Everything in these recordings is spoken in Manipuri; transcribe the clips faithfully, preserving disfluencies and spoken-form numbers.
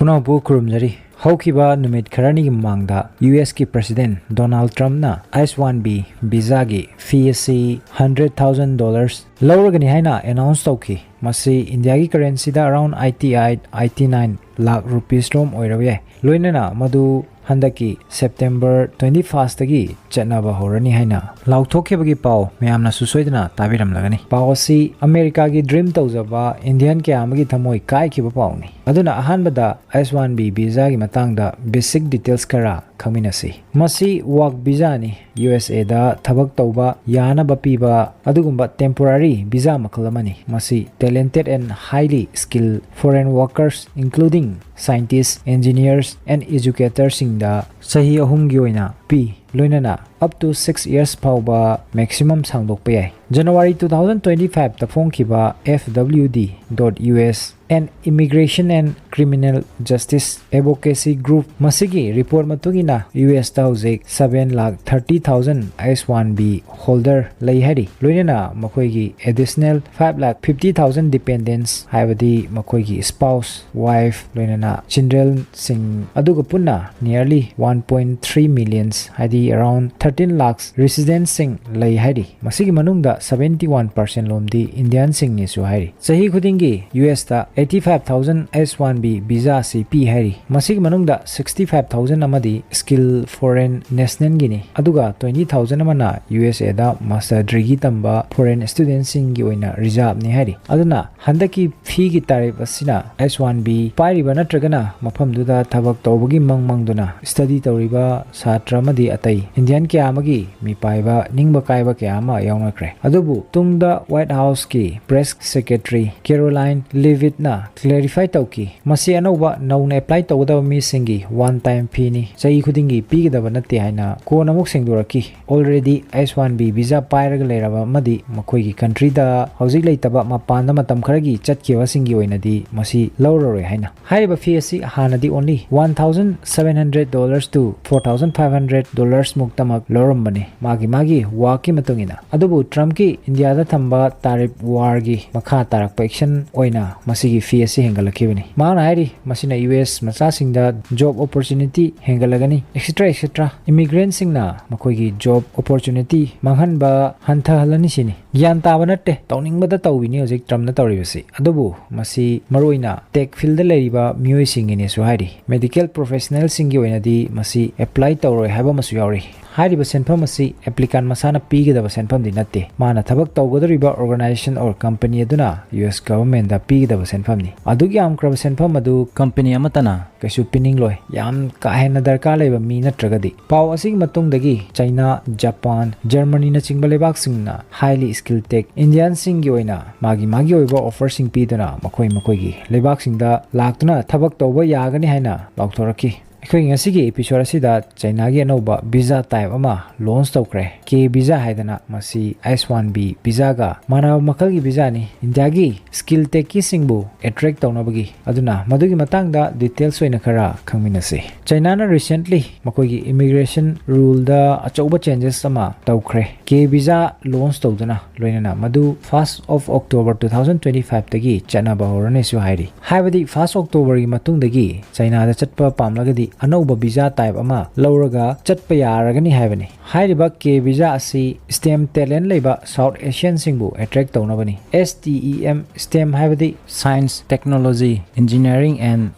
ꯄꯨꯝꯅꯃꯛꯄꯨ ꯈꯨꯔꯨꯝꯖꯔꯤ꯫ ꯍꯧꯈꯤꯕ ꯅꯨꯃꯤꯠ ꯈꯔꯅꯤꯒꯤ ꯃꯃꯥꯡꯗ ꯌꯨ ꯑꯦꯁꯀꯤ President Donald Trumpꯅ H one B visaꯒꯤ fee ꯑꯁꯤ hundred thousand dollars ꯂꯧꯔꯒꯅꯤ ꯍꯥꯏꯅ announce ꯇꯧꯈꯤ꯫ ꯃꯁꯤ ꯏꯟꯗꯤꯌꯥꯒꯤ currencyꯗ around eighty eight, eighty nine lakh rupees ꯔꯣꯝ ꯑꯣꯏꯔꯕ ꯌꯥꯏ꯫ ꯂꯣꯏꯅꯅ ꯃꯗꯨ ꯍꯟꯗꯛꯀꯤ September twenty firstꯇꯒꯤ ꯆꯠꯅꯕ ꯍꯧꯔꯅꯤ ꯍꯥꯏꯅ ꯂꯥꯎꯊꯣꯛꯈꯤꯕꯒꯤ ꯄꯥꯎ ꯃꯌꯥꯝꯅꯁꯨ ꯁꯣꯏꯗꯅ ꯇꯥꯕꯤꯔꯝꯂꯒꯅꯤ꯫ ꯄꯥꯎ ꯑꯁꯤ ꯑꯃꯦꯔꯤꯀꯥꯒꯤ dream ꯇꯧꯖꯕ Indian ꯀꯌꯥ ꯑꯃꯒꯤ ꯊꯃꯣꯏ ꯀꯥꯏꯈꯤꯕ ꯄꯥꯎꯅꯤ꯫ ꯑꯗꯨꯅ ꯑꯍꯥꯟꯕꯗ H one B visaꯒꯤ ꯃꯇꯥꯡꯗ basic details ꯈꯔ ꯈꯪꯃꯤꯟꯅꯁꯤ꯫ ꯃꯁꯤ work visaꯅꯤ꯫ ꯌꯨ ꯑꯦꯁ ꯑꯦꯗ ꯊꯕꯛ ꯇꯧꯕ ꯌꯥꯅꯕ ꯄꯤꯕ ꯑꯗꯨꯒꯨꯝꯕ temporary visa ꯃꯈꯜ ꯑꯃꯅꯤ꯫ ꯃꯁꯤ talented and highly skilled foreign workers, including scientists, engineers and educatorꯁꯤꯡꯗ ꯆꯍꯤ ꯑꯍꯨꯝꯒꯤ ꯑꯣꯏꯅ ꯄꯤ꯫ ꯂꯣꯏꯅꯅ up to six years ꯐꯥꯎꯕ maximum ꯁꯥꯡꯗꯣꯛꯄ ꯌꯥꯏ꯫ January two thousand twenty fiveꯇ ꯐꯣꯡꯈꯤꯕ F W D dot U S and Immigration and Criminal Justice Advocacy Group ꯃꯁꯤꯒꯤ report ꯃꯇꯨꯡ ꯏꯟꯅ ꯌꯨ ꯑꯦꯁꯇ ꯍꯧꯖꯤꯛ seven lakh thirty thousand H one B holder ꯂꯩ ꯍꯥꯏꯔꯤ꯫ ꯂꯣꯏꯅꯅ ꯃꯈꯣꯏꯒꯤ additional five lakh fifty thousand dependents, ꯍꯥꯏꯕꯗꯤ ꯃꯈꯣꯏꯒꯤ spouse, wife, ꯂꯣꯏꯅꯅ childrenꯁꯤꯡ ꯑꯗꯨꯒ ꯄꯨꯟꯅ nearly one point three millions, ꯍꯥꯏꯗꯤ around thirteen lakhs residentꯁꯤꯡ ꯂꯩ ꯍꯥꯏꯔꯤ꯫ ꯃꯁꯤꯒꯤ ꯃꯅꯨꯡꯗ seventy one percent ꯂꯣꯝꯗꯤ Indianꯁꯤꯡꯅꯤꯁꯨ ꯍꯥꯏꯔꯤ꯫ ꯆꯍꯤ ꯈꯨꯗꯤꯡꯒꯤ U ꯑꯦꯁꯇ eighty five thousand H one B visa ꯑꯁꯤ ꯄꯤ ꯍꯥꯏꯔꯤ꯫ ꯃꯁꯤꯒꯤ ꯃꯅꯨꯡꯗ sixty five thousand ꯑꯃꯗꯤ skilled foreign nationalꯒꯤꯅꯤ, ꯑꯗꯨꯒ twenty thousand ꯑꯃꯅ ꯌꯨ ꯑꯦꯁ ꯑꯦꯗ master degreeꯒꯤ ꯇꯝꯕ foreign studentꯁꯤꯡꯒꯤ ꯑꯣꯏꯅ reserveꯅꯤ ꯍꯥꯏꯔꯤ꯫ ꯑꯗꯨꯅ ꯍꯟꯗꯛꯀꯤ feeꯒꯤ ꯇꯥꯔꯤꯐ ꯑꯁꯤꯅ H one B ꯄꯥꯏꯔꯤꯕ ꯅꯠꯇ꯭ꯔꯒꯅ ꯃꯐꯝꯗꯨꯗ ꯊꯕꯛ ꯇꯧꯕꯒꯤ ꯃꯪ ꯃꯪꯗꯨꯅ study ꯇꯧꯔꯤꯕ ꯁꯥꯇ꯭ꯔ ꯑꯃꯗꯤ ꯑꯇꯩ Indian ꯀꯌꯥ ꯑꯃꯒꯤ ꯃꯤꯄꯥꯏꯕ ꯅꯤꯡꯕ ꯀꯥꯏꯕ ꯀꯌꯥ ꯑꯃ ꯌꯥꯎꯅꯈ꯭ꯔꯦ꯫ ꯑꯗꯨꯕꯨ ꯇꯨꯡꯗ White Houseꯀꯤ press secretary Karoline Leavittꯅ clarify ꯇꯧꯈꯤ, ꯃꯁꯤ ꯑꯅꯧꯕ ꯅꯧꯅ apply ꯇꯧꯒꯗꯕ ꯃꯤꯁꯤꯡꯒꯤ one time feeꯅꯤ, ꯆꯍꯤ ꯈꯨꯗꯤꯡꯒꯤ ꯄꯤꯒꯗꯕ ꯅꯠꯇꯦ ꯍꯥꯏꯅ ꯀꯣꯟꯅ ꯑꯃꯨꯛ ꯁꯦꯡꯗꯣꯔꯛꯈꯤ꯫ Already H one B visa ꯄꯥꯏꯔꯒ ꯂꯩꯔꯕ ꯑꯃꯗꯤ ꯃꯈꯣꯏꯒꯤ countryꯗ ꯍꯧꯖꯤꯛ ꯂꯩꯇꯕ ꯃꯄꯥꯟꯗ ꯃꯇꯝ ꯈꯔꯒꯤ ꯆꯠꯈꯤꯕꯁꯤꯡꯒꯤ ꯑꯣꯏꯅꯗꯤ ꯃꯁꯤ ꯂꯧꯔꯔꯣꯏ ꯍꯥꯏꯅ꯫ ꯍꯥꯏꯔꯤꯕ fee ꯑꯁꯤ ꯍꯥꯟꯅꯗꯤ only one thousand seven hundred dollars to four thousand five hundred hundred dollars ꯃꯨꯛꯇꯃꯛ ꯂꯧꯔꯝꯕꯅꯤ, ꯃꯥꯒꯤ ꯃꯥꯒꯤ ꯋꯥꯛꯀꯤ ꯃꯇꯨꯡ ꯏꯟꯅ꯫ ꯑꯗꯨꯕꯨ ꯇ꯭ꯔꯝꯞꯀꯤ ꯏꯟꯗꯤꯌꯥꯗ ꯊꯝꯕ ꯇꯥꯔꯤꯐ ꯋꯥꯔꯒꯤ ꯃꯈꯥ ꯇꯥꯔꯛꯄ ꯑꯦꯛꯁꯟ ꯑꯣꯏꯅ ꯃꯁꯤꯒꯤ ꯐꯤ ꯑꯁꯤ ꯍꯦꯟꯒꯠꯂꯛꯈꯤꯕꯅꯤ꯫ ꯃꯍꯥꯛꯅ ꯍꯥꯏꯔꯤ, ꯃꯁꯤꯅ U S ꯃꯆꯥꯁꯤꯡꯗ job opportunity ꯍꯦꯟꯒꯠꯂꯒꯅꯤ, extra extra. ꯏꯃꯤꯒ꯭ꯔꯦꯟꯁꯤꯡꯅ ꯃꯈꯣꯏꯒꯤ ꯖꯣꯕ ꯑꯣꯄꯣꯔꯆꯨꯅꯤꯇꯤ ꯃꯥꯡꯍꯟꯕ ꯍꯟꯊꯍꯜꯂꯅꯤ ꯁꯤꯅꯤ꯫ ꯒ꯭ꯌꯥꯟ ꯇꯥꯕ ꯅꯠꯇꯦ, ꯇꯧꯅꯤꯡꯕꯗ ꯇꯧꯕꯤꯅꯤ ꯍꯧꯖꯤꯛ ꯇ꯭ꯔꯝꯞꯅ ꯇꯧꯔꯤꯕꯁꯤ꯫ ꯑꯗꯨꯕꯨ ꯃꯁꯤ ꯃꯔꯨꯑꯣꯏꯅ ꯇꯦꯛ ꯐꯤꯜꯗ ꯂꯩꯔꯤꯕ ꯃꯤꯑꯣꯏꯁꯤꯡꯒꯤꯅꯦꯁꯨ ꯍꯥꯏꯔꯤ꯫ ꯃꯦꯗꯤꯀꯦꯜ ꯄ꯭ꯔꯣꯐꯦꯁꯅꯦꯜꯁꯤꯡꯒꯤ ꯑꯣꯏꯅꯗꯤ ꯃꯁꯤ ꯑꯦꯄ꯭ꯂꯥꯏ ꯇꯧꯔꯣꯏ ꯍꯥꯏꯕ ꯑꯃꯁꯨ ꯌꯥꯎꯔꯤ꯫ ꯍꯥꯏꯔꯤꯕ ꯁꯦꯟꯐꯝ ꯑꯁꯤ ꯑꯦꯄ꯭ꯂꯤꯀꯥꯟ ꯃꯁꯥꯅ ꯄꯤꯒꯗꯕ ꯁꯦꯟꯐꯝꯗꯤ ꯅꯠꯇꯦ꯫ ꯃꯥꯅ ꯊꯕꯛ ꯇꯧꯒꯗꯧꯔꯤꯕ ꯑꯣꯔꯒꯅꯥꯏꯖꯦꯁꯟ ꯑꯣꯔ ꯀꯝꯄꯅꯤ ꯑꯗꯨꯅ ꯌꯨ ꯑꯦꯁ ꯒꯚꯔꯟꯃꯦꯟꯗ ꯄꯤꯒꯗꯕ ꯁꯦꯟꯐꯝꯅꯤ꯫ ꯑꯗꯨꯛ ꯌꯥꯝꯈ꯭ꯔꯕ ꯁꯦꯟꯐꯝ ꯑꯗꯨ ꯀꯝꯄꯅꯤ ꯑꯃꯠꯇꯅ ꯀꯩꯁꯨ ꯄꯤꯅꯤꯡꯂꯣꯏ, ꯌꯥꯝ ꯀꯥ ꯍꯦꯟꯅ ꯗꯔꯀꯥꯔ ꯂꯩꯕ ꯃꯤ ꯅꯠꯇ꯭ꯔꯒꯗꯤ꯫ ꯄꯥꯎ ꯑꯁꯤꯒꯤ ꯃꯇꯨꯡꯗꯒꯤ ꯆꯩꯅꯥ, ꯖꯄꯥꯟ, ꯖꯔꯃꯅꯤꯅꯆꯤꯡꯕ ꯂꯩꯕꯥꯛꯁꯤꯡꯅ highly skilled tech ꯏꯟꯗꯤꯌꯟꯁꯤꯡꯒꯤ ꯑꯣꯏꯅ ꯃꯥꯒꯤ ꯃꯥꯒꯤ ꯑꯣꯏꯕ ꯑꯣꯐꯔꯁꯤꯡ ꯄꯤꯗꯨꯅ ꯃꯈꯣꯏ ꯃꯈꯣꯏꯒꯤ ꯂꯩꯕꯥꯛꯁꯤꯡꯗ ꯂꯥꯛꯇꯨꯅ ꯊꯕꯛ ꯇꯧꯕ ꯌꯥꯒꯅꯤ ꯍꯥꯏꯅ ꯂꯥꯎꯊꯣꯔꯛꯈꯤ꯫ ꯑꯩꯈꯣꯏꯒꯤ ꯉꯁꯤꯒꯤ ꯑꯦꯄꯤꯁꯣꯗ ꯑꯁꯤꯗ ꯆꯩꯅꯥꯒꯤ ꯑꯅꯧꯕ ꯚꯤꯖꯥ ꯇꯥꯏꯞ ꯑꯃ ꯂꯣꯟꯆ ꯇꯧꯈ꯭ꯔꯦ, ꯀꯦ ꯚꯤꯖꯥ ꯍꯥꯏꯗꯅ꯫ ꯃꯁꯤ ꯑꯩꯆ ꯋꯥꯟ ꯕꯤ ꯚꯤꯖꯥꯒ ꯃꯥꯟꯅꯕ ꯃꯈꯜꯒꯤ ꯚꯤꯖꯥꯅꯤ꯫ ꯏꯟꯗꯤꯌꯥꯒꯤ ꯁ꯭ꯀꯤꯜ ꯇꯦꯛꯀꯤꯁꯤꯡꯕꯨ ꯑꯦꯇ꯭ꯔꯦꯛ ꯇꯧꯅꯕꯒꯤ꯫ ꯑꯗꯨꯅ ꯃꯗꯨꯒꯤ ꯃꯇꯥꯡꯗ ꯗꯤꯇꯦꯜꯁ ꯑꯣꯏꯅ ꯈꯔ ꯈꯪꯃꯤꯟꯅꯁꯤ꯫ ꯆꯩꯅꯥꯅ ꯔꯤꯁꯦꯟꯠꯂꯤ ꯃꯈꯣꯏꯒꯤ ꯏꯃꯤꯒ꯭ꯔꯦꯁꯟ ꯔꯨꯜꯗ ꯑꯆꯧꯕ ꯆꯦꯟꯖꯦꯁ ꯑꯃ ꯇꯧꯈ꯭ꯔꯦ꯫ ꯀꯦ ꯚꯤꯖꯥ ꯂꯣꯟꯆ ꯇꯧꯗꯨꯅ ꯂꯣꯏꯅꯅ ꯃꯗꯨ first of October two thousand twenty fiveꯇꯒꯤ ꯆꯠꯅꯕ ꯍꯧꯔꯅꯤꯁꯨ ꯍꯥꯏꯔꯤ꯫ ꯍꯥꯏꯕꯗꯤ first Octoberꯒꯤ ꯃꯇꯨꯡꯗꯒꯤ ꯆꯩꯅꯥꯗ ꯆꯠꯄ ꯄꯥꯝꯂꯒꯗꯤ ꯑꯅꯧꯕ ꯚꯤꯖꯥ ꯇꯥꯏꯞ ꯑꯃ ꯂꯧꯔꯒ ꯆꯠꯄ ꯌꯥꯔꯒꯅꯤ ꯍꯥꯏꯕꯅꯤ꯫ ꯍꯥꯏꯔꯤꯕ ꯀꯦ ꯚꯤꯖꯥ ꯑꯁꯤ ꯁ꯭ꯇꯦꯝ ꯇꯦꯂꯦꯟꯠ ꯂꯩꯕ ꯁꯥꯎꯠ ꯑꯦꯁꯤꯌꯟꯁꯤꯡꯕꯨ ꯑꯦꯇ꯭ꯔꯦꯛ ꯇꯧꯅꯕꯅꯤ꯫ ꯑꯦꯁ ꯇꯤ ꯏ ꯑꯦꯝ ꯁ꯭ꯇꯦꯝ ꯍꯥꯏꯕꯗꯤ ꯁꯥꯏꯟꯁ, ꯇꯦꯛꯅꯣꯂꯣꯖꯤ, ꯏꯟꯖꯤꯅꯤꯌꯥꯔꯤꯡ ꯑꯦꯟ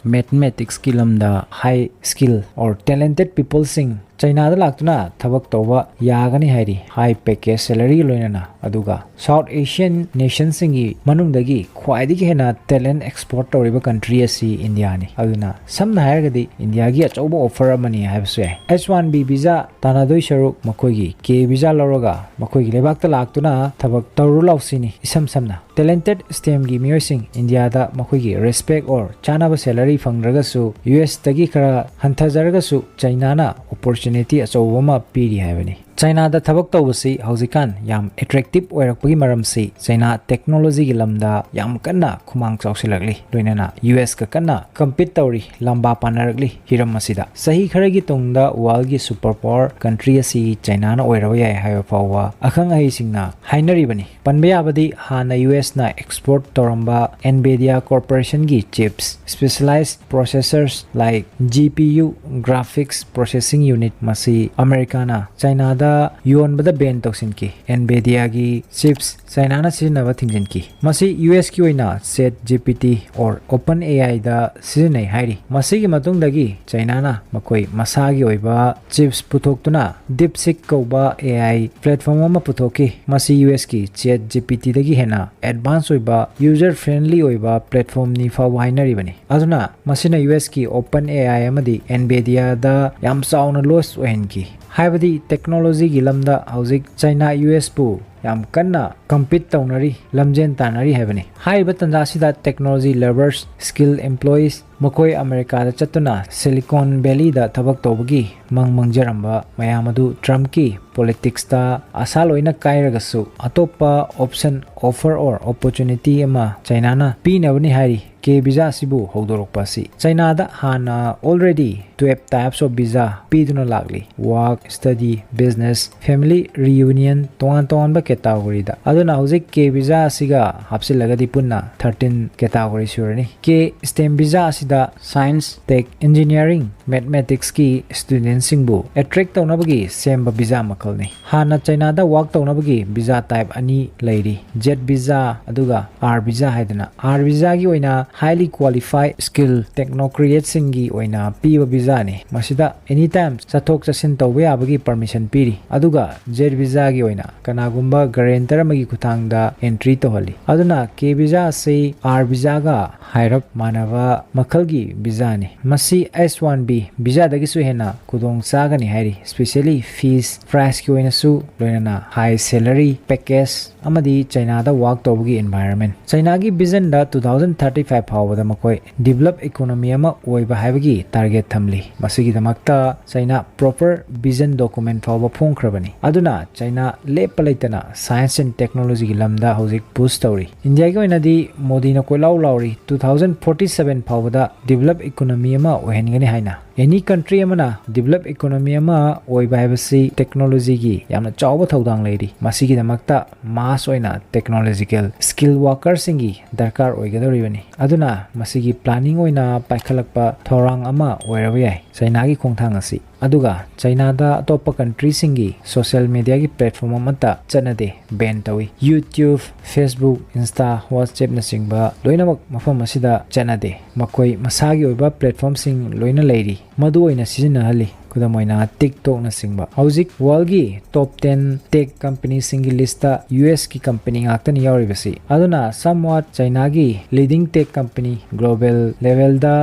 ꯃꯦꯊꯃꯦꯇꯤꯛꯁꯀꯤ ꯂꯝꯗ high skill or talented peopleꯁꯤꯡ ꯆꯩꯅꯥꯗ ꯂꯥꯛꯇꯨꯅ ꯊꯕꯛ ꯇꯧꯕ ꯌꯥꯒꯅꯤ ꯍꯥꯏꯔꯤ, ꯍꯥꯏ ꯄꯦꯀꯦꯖ ꯁꯦꯂꯔꯤꯒ ꯂꯣꯏꯅꯅ꯫ ꯑꯗꯨꯒ ꯁꯥꯎꯠ ꯑꯦꯁꯤꯌꯟ ꯅꯦꯁꯟꯁꯤꯡꯒꯤ ꯃꯅꯨꯡꯗꯒꯤ ꯈ꯭ꯋꯥꯏꯗꯒꯤ ꯍꯦꯟꯅ ꯇꯦꯂꯦꯟꯠ ꯑꯦꯛꯁꯄꯣꯔꯠ ꯇꯧꯔꯤꯕ ꯀꯟꯇ꯭ꯔꯤ ꯑꯁꯤ ꯏꯟꯗꯤꯌꯥꯅꯤ꯫ ꯑꯗꯨꯅ ꯁꯝꯅ ꯍꯥꯏꯔꯒꯗꯤ ꯏꯟꯗꯤꯌꯥꯒꯤ ꯑꯆꯧꯕ ꯑꯣꯐꯔ ꯑꯃꯅꯤ ꯍꯥꯏꯕꯁꯨ ꯌꯥꯏ꯫ ꯑꯩꯆ ꯋꯥꯟ ꯕꯤ ꯚꯤꯖꯥ ꯇꯥꯟꯅꯗꯣꯏ ꯁꯔꯨꯛ ꯃꯈꯣꯏꯒꯤ ꯀꯦ ꯚꯤꯖꯥ ꯂꯧꯔꯒ ꯃꯈꯣꯏꯒꯤ ꯂꯩꯕꯥꯛꯇ ꯂꯥꯛꯇꯨꯅ ꯊꯕꯛ ꯇꯧꯔꯨ ꯂꯥꯎꯁꯤꯅꯤ꯫ ꯏꯁꯝ ꯁꯝꯅ ꯇꯦꯂꯦꯟꯇꯦꯠ ꯁ꯭ꯇꯦꯝꯒꯤ ꯃꯤꯑꯣꯏꯁꯤꯡ ꯏꯟꯗꯤꯌꯥꯗ ꯃꯈꯣꯏꯒꯤ ꯔꯦꯁꯄꯦꯛ ꯑꯣꯔ ꯆꯥꯅꯕ ꯁꯦꯂꯔꯤ ꯐꯪꯗ꯭ꯔꯒꯁꯨ ꯌꯨ ꯑꯦꯁꯇꯒꯤ ꯈꯔ ꯍꯟꯊꯖꯔꯒꯁꯨ ꯆꯩꯅꯥꯅ ꯑꯣꯄꯣꯔꯆꯨꯅꯤꯇꯤ ꯑꯆꯧꯕ ꯑꯃ ꯄꯤꯔꯤ ꯍꯥꯏꯕꯅꯤ꯫ ꯆꯥꯏꯅꯥꯗ ꯊꯕꯛ ꯇꯧꯕꯁꯤ ꯍꯧꯖꯤꯛꯀꯥꯟ ꯌꯥꯝ ꯑꯦꯇ꯭ꯔꯦꯛꯇꯤꯞ ꯑꯣꯏꯔꯛꯄꯒꯤ ꯃꯔꯝꯁꯤ ꯆꯥꯏꯅꯥ ꯇꯦꯛꯅꯣꯂꯣꯖꯤꯒꯤ ꯂꯝꯗ ꯌꯥꯝ ꯀꯟꯅ ꯈꯨꯃꯥꯡ ꯆꯥꯎꯁꯤꯜꯂꯛꯂꯤ, ꯂꯣꯏꯅꯅ ꯌꯨ ꯑꯦꯁꯀ ꯀꯟꯅ ꯀꯝꯄꯤꯠ ꯇꯧꯔꯤ ꯂꯝꯕꯥ ꯄꯥꯅꯔꯛꯂꯤ꯫ ꯍꯤꯔꯝ ꯑꯁꯤꯗ ꯆꯍꯤ ꯈꯔꯒꯤ ꯇꯨꯡꯗ ꯋꯥꯔꯜꯒꯤ ꯁꯨꯄꯔ ꯄꯥꯋꯔ ꯀꯟꯇ꯭ꯔꯤ ꯑꯁꯤ ꯆꯥꯏꯅꯥꯅ ꯑꯣꯏꯔꯕ ꯌꯥꯏ ꯍꯥꯏꯕ ꯐꯥꯎꯕ ꯑꯈꯪ ꯑꯍꯩꯁꯤꯡꯅ ꯍꯥꯏꯅꯔꯤꯕꯅꯤ꯫ ꯄꯟꯕ ꯌꯥꯕꯗꯤ, ꯍꯥꯟꯅ ꯌꯨ ꯑꯦꯁꯅ ꯑꯦꯛꯁꯄꯣꯔꯠ ꯇꯧꯔꯝꯕ ꯑꯦꯟꯕꯦꯗꯤꯌꯥ ꯀꯣꯔꯄꯣꯔꯦꯁꯟꯒꯤ chips, specialise processors like G P U, graphics processing unit, ꯃꯁꯤ ꯑꯃꯦꯔꯤꯀꯥꯅ ꯆꯥꯏꯅꯥꯗ ꯌꯣꯟꯕꯗ ꯕꯦꯟ ꯇꯧꯁꯤꯟꯈꯤ꯫ ꯑꯦꯟꯕꯦꯗꯤꯌꯥꯒꯤ ꯆꯤꯞꯁ ꯆꯥꯏꯅꯥꯅ ꯁꯤꯖꯤꯟꯅꯕ ꯊꯤꯡꯖꯤꯟꯈꯤ꯫ ꯃꯁꯤ ꯌꯨ ꯑꯦꯁꯀꯤ ꯑꯣꯏꯅ chat G P T or open A ꯑꯥꯏꯗ ꯁꯤꯖꯤꯟꯅꯩ ꯍꯥꯏꯔꯤ꯫ ꯃꯁꯤꯒꯤ ꯃꯇꯨꯡꯗꯒꯤ ꯆꯥꯏꯅꯥꯅ ꯃꯈꯣꯏ ꯃꯁꯥꯒꯤ ꯑꯣꯏꯕ ꯆꯤꯞꯁ ꯄꯨꯊꯣꯛꯇꯨꯅ ꯗꯤꯞꯁꯤꯛ ꯀꯧꯕ ꯑꯦ ꯑꯥꯏ ꯄ꯭ꯂꯦꯠꯐꯣꯝ ꯑꯃ ꯄꯨꯊꯣꯛꯈꯤ꯫ ꯃꯁꯤ ꯌꯨ ꯑꯦꯁꯀꯤ ꯆꯦꯠ ꯖꯤ ꯄꯤ ꯇꯤꯗꯒꯤ ꯍꯦꯟꯅ ꯑꯦꯗꯚꯥꯟꯁ ꯑꯣꯏꯕ, ꯌꯨꯖꯔ ꯐ꯭ꯔꯦꯟꯂꯤ ꯑꯣꯏꯕ ꯄ꯭ꯂꯦꯠꯐꯣꯝꯅꯤ ꯐꯥꯎꯕ ꯍꯥꯏꯅꯔꯤꯕꯅꯤ꯫ ꯑꯗꯨꯅ ꯃꯁꯤꯅ ꯌꯨ ꯑꯦꯁꯀꯤ ꯑꯣꯄꯟ ꯑꯦ ꯑꯥꯏ ꯑꯃꯗꯤ ꯑꯦꯟꯕꯦꯗꯤꯌꯥꯗ ꯌꯥꯝ ꯆꯥꯎꯅ ꯂꯣꯁ ꯑꯣꯏꯍꯟꯈꯤ꯫ ꯍꯥꯏꯕꯗꯤ ꯇꯦꯛꯅꯣꯂꯣꯖꯤꯒꯤ ꯂꯝꯗ ꯍꯧꯖꯤꯛ ꯆꯥꯏꯅꯥ ꯌꯨ ꯑꯦꯁꯄꯨ ꯌꯥꯝ ꯀꯟꯅ ꯀꯝꯄꯤꯠ ꯇꯧꯅꯔꯤ, ꯂꯝꯖꯦꯟ ꯇꯥꯟꯅꯔꯤ ꯍꯥꯏꯕꯅꯤ꯫ ꯍꯥꯏꯔꯤꯕ ꯇꯥꯟꯖꯥ ꯑꯁꯤꯗ ꯇꯦꯛꯅꯣꯂꯣꯖꯤ ꯂꯚꯔꯁ, ꯁ꯭ꯀꯤꯜ ꯑꯦꯝꯄ꯭ꯂꯣꯌꯤꯁ, ꯃꯈꯣꯏ ꯑꯃꯦꯔꯤꯀꯥꯗ ꯆꯠꯇꯨꯅ ꯁꯤꯂꯤꯀꯣꯟ ꯚꯦꯂꯤꯗ ꯊꯕꯛ ꯇꯧꯕꯒꯤ ꯃꯪ ꯃꯪꯖꯔꯝꯕ ꯃꯌꯥꯝ ꯑꯗꯨ ꯇ꯭ꯔꯝꯞꯀꯤ ꯄꯣꯂꯤꯇꯤꯛꯁꯇ ꯑꯁꯥ ꯂꯣꯏꯅ ꯀꯥꯏꯔꯒꯁꯨ, ꯑꯇꯣꯞꯄ ꯑꯣꯞꯁꯟ, ꯑꯣꯐꯔ ꯑꯣꯔ ꯑꯣꯄꯣꯔꯆꯨꯅꯤꯇꯤ ꯑꯃ ꯆꯥꯏꯅꯥꯅ ꯄꯤꯅꯕꯅꯤ ꯍꯥꯏꯔꯤ꯫ ꯀꯦ ꯚꯤꯖꯥ ꯑꯁꯤꯕꯨ ꯍꯧꯗꯣꯔꯛꯄ ꯑꯁꯤ ꯆꯥꯏꯅꯥꯗ ꯍꯥꯟꯅ already twelve types of visa ꯄꯤꯗꯨꯅ ꯂꯥꯛꯂꯤ: work, study, business, family reunion, ꯇꯣꯉꯥꯟ ꯇꯣꯉꯥꯟꯕ ꯀꯦꯇꯥꯒꯣꯔꯤꯗ꯫ ꯑꯗꯨꯅ ꯍꯧꯖꯤꯛ ꯀꯦ ꯚꯤꯖꯥ ꯑꯁꯤꯒ ꯍꯥꯞꯆꯤꯜꯂꯒꯗꯤ ꯄꯨꯟꯅ thirteen ꯀꯦꯇꯥꯒꯣꯔꯤ ꯁꯨꯔꯅꯤ꯫ ꯀꯦ ꯁ꯭ꯇꯦꯝ ꯚꯤꯖꯥ ꯑꯁꯤꯗ ꯁꯥꯏꯟꯁ, ꯇꯦꯛ, ꯏꯟꯖꯤꯅꯤꯌꯥꯔꯤꯡ, ꯃꯦꯊꯃꯦꯇꯤꯛꯁꯀꯤ ꯁ꯭ꯇꯨꯗꯦꯟꯁꯤꯡꯕꯨ ꯑꯦꯇ꯭ꯔꯦꯛ ꯇꯧꯅꯕꯒꯤ ꯁꯦꯝꯕ ꯚꯤꯖꯥ ꯃꯈꯜꯅꯤ꯫ ꯍꯥꯟꯅ ꯆꯥꯏꯅꯥꯗ ꯋꯥꯔꯛ ꯇꯧꯅꯕꯒꯤ ꯚꯤꯖꯥ ꯇꯥꯏꯞ ꯑꯅꯤ ꯂꯩꯔꯤ: ꯖꯦꯠ ꯚꯤꯖꯥ ꯑꯗꯨꯒ ꯑꯥꯔ ꯚꯤꯖꯥ ꯍꯥꯏꯗꯅ꯫ ꯑꯥꯔ ꯚꯤꯖꯥꯒꯤ ꯑꯣꯏꯅ highly qualified skill technocratꯁꯤꯡꯒꯤ ꯑꯣꯏꯅ ꯄꯤꯕ ꯚꯤꯖꯥꯅꯤ꯫ ꯃꯁꯤꯗ ꯑꯦꯅꯤ ꯇꯥꯏꯝ ꯆꯠꯊꯣꯛ ꯆꯠꯁꯤꯟ ꯇꯧꯕ ꯌꯥꯕꯒꯤ ꯄꯔꯃꯤꯁꯟ ꯄꯤꯔꯤ꯫ ꯑꯗꯨꯒ ꯖꯦꯠ ꯚꯤꯖꯥꯒꯤ ꯑꯣꯏꯅ ꯀꯅꯥꯒꯨꯝꯕ ꯒꯔꯦꯟꯇꯔ ꯑꯃꯒꯤ ꯈꯨꯠꯊꯥꯡꯗ ꯑꯦꯟꯇ꯭ꯔꯤ ꯇꯧꯍꯜꯂꯤ꯫ ꯑꯗꯨꯅ ꯀꯦ ꯚꯤꯖꯥ ꯑꯁꯤ ꯑꯥꯔ ꯚꯤꯖꯥꯒ ꯍꯥꯏꯔꯞ ꯃꯥꯟꯅꯕ ꯃꯈꯜꯒꯤ ꯚꯤꯖꯥꯅꯤ꯫ ꯃꯁꯤ ꯑꯩꯆ ꯋꯥꯟ ꯕꯤ ꯚꯤꯖꯥꯗꯒꯤꯁꯨ ꯍꯦꯟꯅ ꯈꯨꯗꯣꯡ ꯆꯥꯒꯅꯤ ꯍꯥꯏꯔꯤ, especially fees priceꯀꯤ ꯑꯣꯏꯅꯁꯨ, ꯂꯣꯏꯅꯅ high salary package ꯑꯃꯗꯤ ꯆꯩꯅꯥꯗ ꯋꯥꯔꯛ ꯇꯧꯕꯒꯤ environment. ꯆꯩꯅꯥꯒꯤ ꯚꯤꯖꯟꯗ two thousand thirty five ꯐꯥꯎꯕꯗ ꯃꯈꯣꯏ ꯗꯤꯕꯂꯞ ꯏꯀꯣꯅꯣꯃꯤ ꯑꯃ ꯑꯣꯏꯕ ꯍꯥꯏꯕꯒꯤ ꯇꯥꯔꯒꯦꯠ ꯊꯝꯂꯤ꯫ ꯃꯁꯤꯒꯤꯗꯃꯛꯇ ꯆꯩꯅꯥ ꯄ꯭ꯔꯣꯄꯔ ꯚꯤꯖꯟ ꯗꯣꯀꯨꯃꯦꯟ ꯐꯥꯎꯕ ꯐꯣꯡꯈ꯭ꯔꯕꯅꯤ꯫ ꯑꯗꯨꯅ ꯆꯩꯅꯥ ꯂꯦꯞꯄ ꯂꯩꯇꯅ ꯁꯥꯏꯟꯁ ꯑꯦꯟ ꯇꯦꯛꯅꯣꯂꯣꯖꯤꯒꯤ ꯂꯝꯗ ꯍꯧꯖꯤꯛ ꯄꯨꯁ ꯇꯧꯔꯤ꯫ ꯏꯟꯗꯤꯌꯥꯒꯤ ꯑꯣꯏꯅꯗꯤ ꯃꯣꯗꯤꯅ ꯀꯣꯏꯂꯥꯎ ꯂꯥꯎꯔꯤ꯫ Two thousand forty seven ꯐꯥꯎꯕꯗ ꯗꯤꯕꯂꯞ ꯏꯀꯣꯅꯣꯃꯤ ꯑꯃ ꯑꯣꯏꯍꯟꯒꯅꯤ ꯍꯥꯏꯅ꯫ ꯑꯦꯅꯤ ꯀꯟꯇ꯭ꯔꯤ ꯑꯃꯅ ꯗꯤꯕꯂꯞ ꯏꯀꯣꯅꯣꯃꯤ ꯑꯃ ꯑꯣꯏꯕ ꯍꯥꯏꯕꯁꯤ ꯇꯦꯛꯅꯣꯂꯣꯖꯤꯒꯤ ꯌꯥꯝꯅ ꯆꯥꯎꯕ ꯊꯧꯗꯥꯡ ꯂꯩꯔꯤ꯫ ꯃꯁꯤꯒꯤꯗꯃꯛꯇ ꯃꯥꯁ ꯑꯣꯏꯅ ꯇꯦꯛꯅꯣꯂꯣꯖꯤꯀꯦꯜ ꯁ꯭ꯀꯤꯜ ꯋꯥꯔꯀꯔꯁꯤꯡꯒꯤ ꯗꯔꯀꯥꯔ ꯑꯣꯏꯒꯗꯧꯔꯤꯕꯅꯤ꯫ ꯑꯗꯨꯅ ꯃꯁꯤꯒꯤ ꯄ꯭ꯂꯥꯅꯤꯡ ꯑꯣꯏꯅ ꯄꯥꯏꯈꯠꯂꯛꯄ ꯊꯧꯔꯥꯡ ꯑꯃ ꯑꯣꯏꯔꯕ ꯌꯥꯏ ꯆꯩꯅꯥꯒꯤ ꯈꯣꯡꯊꯥꯡ ꯑꯁꯤ꯫ ꯑꯗꯨꯒ ꯆꯩꯅꯥꯗ ꯑꯇꯣꯞꯄ ꯀꯟꯇ꯭ꯔꯤꯁꯤꯡꯒꯤ ꯁꯣꯁꯤꯌꯦꯜ ꯃꯤꯗꯤꯌꯥꯒꯤ ꯄ꯭ꯂꯦꯠꯐꯣꯝ ꯑꯃꯠꯇ ꯆꯠꯅꯗꯦ, ꯕꯦꯟ ꯇꯧꯏ꯫ YouTube, Facebook, Insta, WhatsAppꯅꯆꯤꯡꯕ ꯂꯣꯏꯅꯃꯛ ꯃꯐꯝ ꯑꯁꯤꯗ ꯆꯠꯅꯗꯦ꯫ ꯃꯈꯣꯏ ꯃꯁꯥꯒꯤ ꯑꯣꯏꯕ ꯄ꯭ꯂꯦꯠꯐꯣꯝꯁꯤꯡ ꯂꯣꯏꯅ ꯂꯩꯔꯤ, ꯃꯗꯨ ꯑꯣꯏꯅ ꯁꯤꯖꯤꯟꯅꯍꯜꯂꯤ꯫ ꯈꯨꯗꯝ ꯑꯣꯏꯅ TikTokꯅꯆꯤꯡꯕ꯫ ꯍꯧꯖꯤꯛ ꯋꯥꯔꯜꯒꯤ ꯇꯣꯞ ꯇꯦꯟ ꯇꯦꯛ ꯀꯝꯄꯅꯤꯁꯤꯡꯒꯤ ꯂꯤꯁꯇ ꯌꯨ ꯑꯦꯁꯀꯤ ꯀꯝꯄꯅꯤ ꯉꯥꯛꯇꯅꯤ ꯌꯥꯎꯔꯤꯕꯁꯤ꯫ ꯑꯗꯨꯅ somewhat ꯆꯩꯅꯥꯒꯤ ꯂꯤꯗꯤꯡ ꯇꯦꯛ ꯀꯝꯄꯅꯤ ꯒ꯭ꯂꯣꯕꯦꯜ ꯂꯦꯚꯦꯜꯗ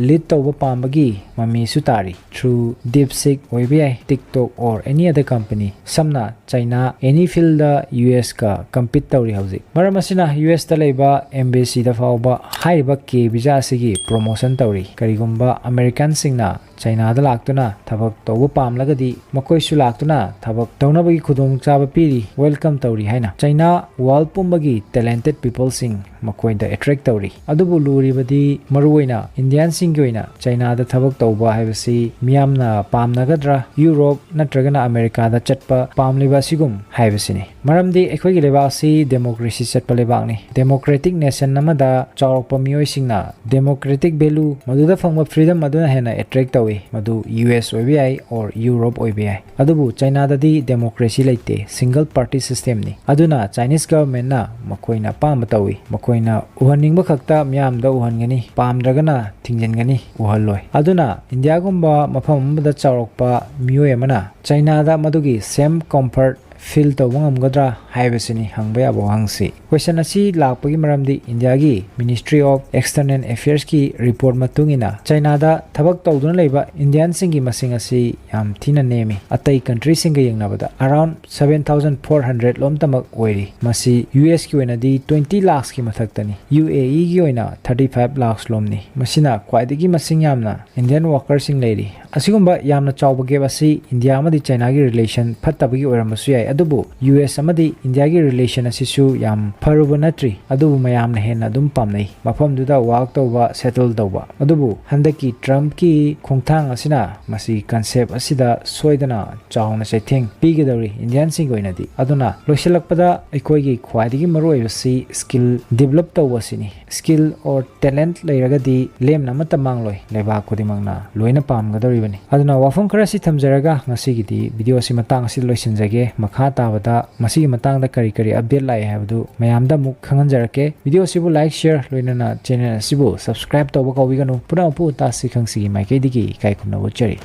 ꯂꯤꯗ ꯇꯧꯕ ꯄꯥꯝꯕꯒꯤ ꯃꯃꯤꯁꯨ ꯇꯥꯔꯤ꯫ Through DeepSeek ꯑꯣꯏꯕ ꯌꯥꯏ, TikTok or any other company꯫ ꯁꯝꯅ ꯆꯩꯅꯥ ꯑꯦꯅꯤ ꯐꯤꯜꯗ ꯌꯨ ꯑꯦꯁꯀ ꯀꯝꯄꯤꯠ ꯇꯧꯔꯤ ꯍꯧꯖꯤꯛ꯫ ꯃꯔꯝ ꯑꯁꯤꯅ ꯌꯨ ꯑꯦꯁꯇ ꯂꯩꯕ ꯑꯦꯝꯕꯦꯁꯤꯗ ꯐꯥꯎꯕ ꯍꯥꯏꯔꯤꯕ ꯀꯦ ꯚꯤꯖꯥ ꯑꯁꯤꯒꯤ ꯄ꯭ꯔꯣꯃꯣꯁꯟ ꯇꯧꯔꯤ꯫ ꯀꯔꯤꯒꯨꯝꯕ ꯑꯃꯦꯔꯤꯀꯟꯁꯤꯡꯅ ꯆꯩꯅꯥꯗ ꯂꯥꯛꯇꯨꯅ ꯊꯕꯛ ꯇꯧꯕ ꯄꯥꯝꯂꯒꯗꯤ ꯃꯈꯣꯏꯁꯨ ꯂꯥꯛꯇꯨꯅ ꯊꯕꯛ ꯇꯧꯅꯕꯒꯤ ꯈꯨꯗꯣꯡꯆꯥꯕ ꯄꯤꯔꯤ, ꯋꯦꯜꯀꯝ ꯇꯧꯔꯤ ꯍꯥꯏꯅ꯫ ꯆꯩꯅꯥ ꯋꯥꯔꯜ ꯄꯨꯝꯕꯒꯤ ꯇꯦꯂꯦꯟꯇꯦꯠ ꯄꯤꯄꯜꯁꯤꯡ ꯃꯈꯣꯏꯗ ꯑꯦꯇ꯭ꯔꯦꯛ ꯇꯧꯔꯤ꯫ ꯑꯗꯨꯕꯨ ꯂꯨꯔꯤꯕꯗꯤ ꯃꯔꯨꯑꯣꯏꯅ ꯏꯟꯗꯤꯌꯟꯁꯤꯡꯒꯤ ꯑꯣꯏꯅ ꯆꯩꯅꯥꯗ ꯊꯕꯛ ꯇꯧꯕ ꯍꯥꯏꯕꯁꯤ ꯃꯤꯌꯥꯝꯅ ꯄꯥꯝꯅꯒꯗ꯭ꯔꯥ, ꯌꯨꯔꯣꯞ ꯅꯠꯇ꯭ꯔꯒꯅ ꯑꯃꯦꯔꯤꯀꯥꯗ ꯆꯠꯄ ꯄꯥꯝꯂꯤꯕ ꯑꯁꯤꯒꯨꯝ ꯍꯥꯏꯕꯁꯤꯅꯤ꯫ ꯃꯔꯝꯗꯤ ꯑꯩꯈꯣꯏꯒꯤ ꯂꯩꯕꯥꯛ ꯑꯁꯤ ꯗꯦꯃꯣꯀ꯭ꯔꯦꯁꯤ ꯆꯠꯄ ꯂꯩꯕꯥꯛꯅꯤ꯫ ꯗꯦꯃꯣꯀ꯭ꯔꯦꯇꯤꯛ ꯅꯦꯁꯟ ꯑꯃꯗ ꯆꯥꯎꯔꯛꯄ ꯃꯤꯑꯣꯏꯁꯤꯡꯅ ꯗꯦꯃꯣꯀ꯭ꯔꯦꯇꯤꯛ ꯚꯦꯂꯨ, ꯃꯗꯨꯗ ꯐꯪꯕ ꯐ꯭ꯔꯤꯗꯝ ꯑꯗꯨꯅ ꯍꯦꯟꯅ ꯑꯦꯇ꯭ꯔꯦꯛ ꯇꯧꯏ꯫ ꯃꯗꯨ ꯌꯨ ꯑꯦꯁ ꯑꯣꯏꯕ ꯌꯥꯏ or ꯌꯨꯔꯣꯞ ꯑꯣꯏꯕ ꯌꯥꯏ꯫ ꯑꯗꯨꯕꯨ ꯆꯩꯅꯥꯗꯗꯤ ꯗꯦꯃꯣꯀ꯭ꯔꯦꯁꯤ ꯂꯩꯇꯦ, ꯁꯤꯡꯒꯜ ꯄꯥꯔꯇꯤ ꯁꯤꯁꯇꯦꯝꯅꯤ꯫ ꯑꯗꯨꯅ ꯆꯥꯏꯅꯤꯁ ꯒꯚꯔꯟꯃꯦꯟꯅ ꯃꯈꯣꯏꯅ ꯑꯄꯥꯝꯕ ꯇꯧꯏ꯫ ꯃꯈꯣꯏꯅ ꯎꯍꯟꯅꯤꯡꯕ ꯈꯛꯇ ꯃꯤꯌꯥꯝꯗ ꯎꯍꯟꯒꯅꯤ, ꯄꯥꯝꯗ꯭ꯔꯒꯅ ꯊꯤꯡꯖꯤꯟꯒꯅꯤ, ꯎꯍꯜꯂꯣꯏ꯫ ꯑꯗꯨꯅ ꯏꯟꯗꯤꯌꯥꯒꯨꯝꯕ ꯃꯐꯝ ꯑꯃꯗ ꯆꯥꯎꯔꯛꯄ ꯃꯤꯑꯣꯏ ꯑꯃꯅ ꯆꯩꯅꯥꯗ ꯃꯗꯨꯒꯤ ꯁꯦꯝ ꯀꯝꯐꯔꯠ fill ꯇꯧꯕ ꯉꯝꯒꯗ꯭ꯔꯥ ꯍꯥꯏꯕꯁꯤꯅꯤ ꯍꯪꯕ ꯌꯥꯕ ꯋꯥꯍꯪꯁꯤ꯫ Question ꯑꯁꯤ ꯂꯥꯛꯄꯒꯤ ꯃꯔꯝꯗꯤ ꯏꯟꯗꯤꯌꯥꯒꯤ Ministry of External Affairsꯀꯤ report ꯃꯇꯨꯡ ꯏꯟꯅ ꯆꯥꯏꯅꯥꯗ ꯊꯕꯛ ꯇꯧꯗꯨꯅ ꯂꯩꯕ ꯏꯟꯗꯤꯌꯟꯁꯤꯡꯒꯤ ꯃꯁꯤꯡ ꯑꯁꯤ ꯌꯥꯝ ꯊꯤꯅ ꯅꯦꯝꯃꯤ꯫ ꯑꯇꯩ countryꯁꯤꯡꯒ ꯌꯦꯡꯅꯕꯗ around seven thousand four hundred ꯂꯣꯝꯇꯃꯛ ꯑꯣꯏꯔꯤ꯫ ꯃꯁꯤ USꯀꯤ ꯑꯣꯏꯅꯗꯤ twenty lakhꯀꯤ ꯃꯊꯛꯇꯅꯤ꯫ UAEꯒꯤ ꯑꯣꯏꯅ thirty five lakhs ꯂꯣꯝꯅꯤ꯫ ꯃꯁꯤꯅ ꯈ꯭ꯋꯥꯏꯗꯒꯤ ꯃꯁꯤꯡ ꯌꯥꯝꯅ Indian workerꯁꯤꯡ ꯂꯩꯔꯤ꯫ ꯑꯁꯤꯒꯨꯝꯕ ꯌꯥꯝꯅ ꯆꯥꯎꯕ gap ꯑꯁꯤ ꯏꯟꯗꯤꯌꯥ ꯑꯃꯗꯤ ꯆꯥꯏꯅꯥꯒꯤ relation ꯐꯠꯇꯕꯒꯤ ꯑꯣꯏꯔꯝꯕꯁꯨ ꯌꯥꯏ, ꯑꯗꯨꯕꯨ US ꯑꯃꯗꯤ ꯏꯟꯗꯤꯌꯥꯒꯤ relation ꯑꯁꯤꯁꯨ ꯌꯥꯝ ꯐꯔꯨꯕ ꯅꯠꯇ꯭ꯔꯤ, ꯑꯗꯨꯕꯨ ꯃꯌꯥꯝꯅ ꯍꯦꯟꯅ ꯑꯗꯨꯝ ꯄꯥꯝꯅꯩ ꯃꯐꯝꯗꯨꯗ work ꯇꯧꯕ, settle ꯇꯧꯕ꯫ ꯑꯗꯨꯕꯨ ꯍꯟꯗꯛꯀꯤ Trumpꯀꯤ ꯈꯣꯡꯊꯥꯡ ꯑꯁꯤꯅ ꯃꯁꯤ concept ꯑꯁꯤꯗ ꯁꯣꯏꯗꯅ ꯆꯥꯎꯅ ꯆꯩꯊꯦꯡ ꯄꯤꯒꯗꯧꯔꯤ ꯏꯟꯗꯤꯌꯟꯁꯤꯡꯒꯤ ꯑꯣꯏꯅꯗꯤ꯫ ꯑꯗꯨꯅ ꯂꯣꯏꯁꯤꯜꯂꯛꯄꯗ ꯑꯩꯈꯣꯏꯒꯤ ꯈ꯭ꯋꯥꯏꯗꯒꯤ ꯃꯔꯨꯑꯣꯏꯕꯁꯤ skill develop ꯇꯧꯕ ꯑꯁꯤꯅꯤ꯫ Skill or talent ꯂꯩꯔꯒꯗꯤ ꯂꯦꯝꯅ ꯑꯃꯠꯇ ꯃꯥꯡꯂꯣꯏ, ꯂꯩꯕꯥꯛ ꯈꯨꯗꯤꯡꯃꯛꯅ ꯂꯣꯏꯅ ꯄꯥꯝꯒꯗꯧꯔꯤꯕꯅꯤ꯫ ꯑꯗꯨꯅ ꯋꯥꯐꯝ ꯈꯔ ꯑꯁꯤ ꯊꯝꯖꯔꯒ ꯉꯁꯤꯒꯤꯗꯤ video ꯑꯁꯤ ꯃꯇꯥꯡ ꯑꯁꯤꯗ ꯂꯣꯏꯁꯤꯟꯖꯒꯦ꯫ ꯃꯈꯥ ꯇꯥꯕꯗ ꯃꯁꯤꯒꯤ ꯃꯇꯥꯡꯗ ꯀꯔꯤ ꯀꯔꯤ update ꯂꯥꯛꯑꯦ ꯍꯥꯏꯕꯗꯨ ꯃꯌꯥꯝꯗ ꯑꯃꯨꯛ ꯈꯪꯍꯟꯖꯔꯛꯀꯦ꯫ Video ꯑꯁꯤꯕꯨ like, share, ꯂꯣꯏꯅꯅ channel ꯑꯁꯤꯕꯨ subscribe ꯇꯧꯕ ꯀꯥꯎꯕꯤꯒꯅꯨ꯫ ꯄꯨꯟꯅ ꯃꯄꯨ ꯇꯥꯁꯤ ꯈꯪꯁꯤꯒꯤ ꯃꯥꯏꯀꯩꯗꯒꯤ ꯏꯀꯥꯏ ꯈꯨꯝꯅꯕ ꯎꯠꯆꯔꯤ꯫